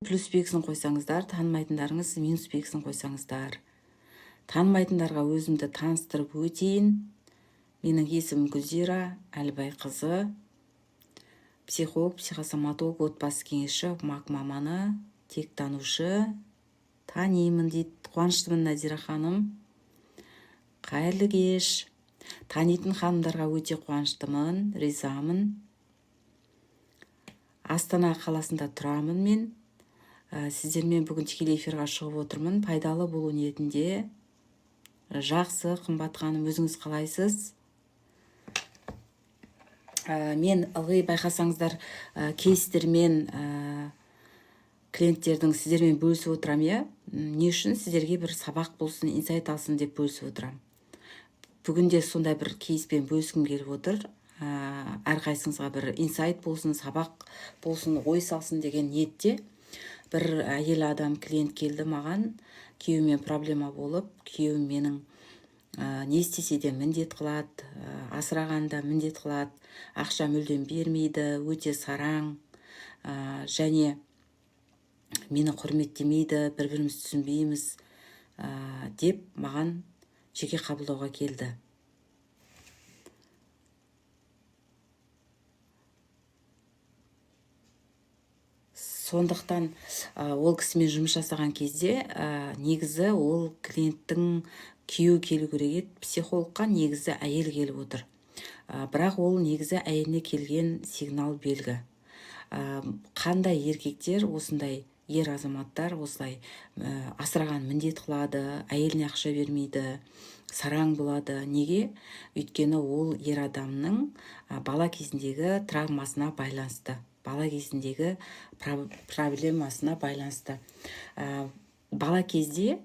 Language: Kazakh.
Плюс белгісін қойсаңыздар, танымайтындарыңыз минус белгісін қойсаңыздар. Танымайтындарға өзімді таныстырып өтейін. Менің есімім Гүлзира Әлібайқызы, психолог, психосоматолог, отбасы кеңесші, МАК маманы, тектанушы. Танимын дейді. Қуаныштымын, Назира ханым, қайырлы кеш. Танитын ханымдарға өте қуаныштымын, ризамын. Астана қаласында тұрамын мен. Сіздермен бүгін тікелей эфирға шығып отырмын пайдалы болу ниетінде. Жақсы, Қымбат ханым, өзіңіз қалайсыз? Мен ылғи, байқасаңыздар, кейстермен, клиенттердің сіздермен бөлісіп отырамын, иә. Не үшін? Сіздерге бір сабақ болсын, инсайт алсын деп бөлісіп отырамын. Бүгін де сондай бір кейспен бөліскім келіп отыр. Әрқайсыңызға бір инсайт болсын, сабақ болсын, ой салсын деген ниетте. Бір әйел адам, клиент келді маған. Күйеуімен проблема болып, күйеуім менің не істесе де міндет қылады, асырағанда міндет қылады, ақша мүлдем бермейді, өте сараң және мені құрметтемейді, бір бірімізді түсінбейміз деп маған жеке қабылдауға келді. Сондықтан ол кісімен жұмыс жасаған кезде, негізі ол клиенттің күйеуі келу керек еді психологқа, негізі әйел келіп отыр. Бірақ ол негізі әйеліне келген сигнал, белгі. Қандай еркектер осындай, ер азаматтар осылай асыраған міндет қылады, әйеліне ақша бермейді, сараң болады? Неге? Өйткені ол ер адамның бала кезіндегі травмасына байланысты, бала кезіндегі проблемасына байланысты. Бала кезде